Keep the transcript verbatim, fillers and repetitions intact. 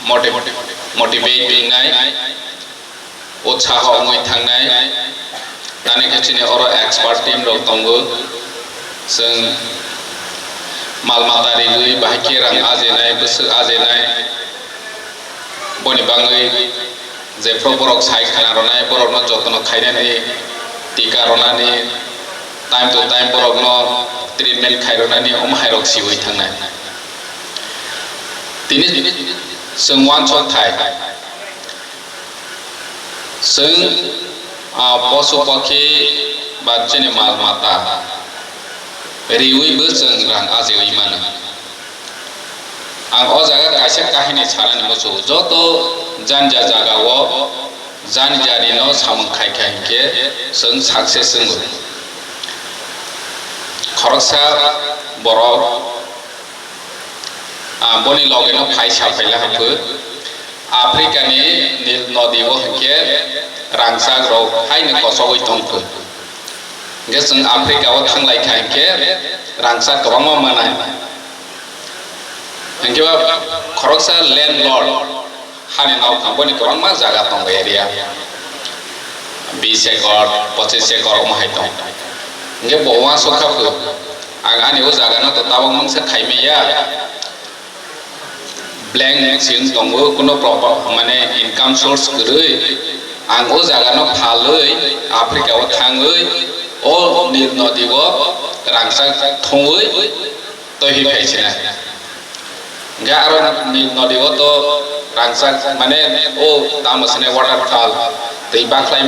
motiv-, motivate wngnai, utsaho wngwi thangnai. Nani khe chini oro expert team rok tongo. Chwng mal mata rigwi bahai khe rang ajinai, bwswk ajinai. Boni bagwi jephru borok sai khna rwnai, borokno jotono khainani, tika rwnani, time to time borokno treatment khai rwnani, omo hai rok siwi thangnai. Tini chwng uansuk thai, chwng, ah, posu pokhi ba chini mal mata riwi bo chwng rang ajiwi mano. Ang o jaga kaisa kahini sanani muchungo, joto janja jagao jani jani no samung khai kha hinkhe chwng success wngo. Khoroksa borok, ah, boni loge no phai sa phaila hwnkhe Africa ni Nil nodi o hinkhe rangchak rok haino kosogwi tongkha. Hinkhe chwng Africa o thanglai kha hinkhe rangchak kwbangma manai. Hinkhe ba khoroksa landlord hani nokthang boni kwbangma jaga tongo area. Bis ekor, pochis ekor omo hai tong. Hinkhe bo uansuk kha phu. Ang ani o jaga no to tabok mangsa khaimaya. Blank sing tongo, kuno proper, mane income source kwrwi. Ang o jaga no phalwi, Africa o thangwi, o Nil nodi o rangchak thongwi, twi phai sinai. Hinkhe aro Nil nodi o to rangchak, mane o tamo sini waterfall, twi bakhlai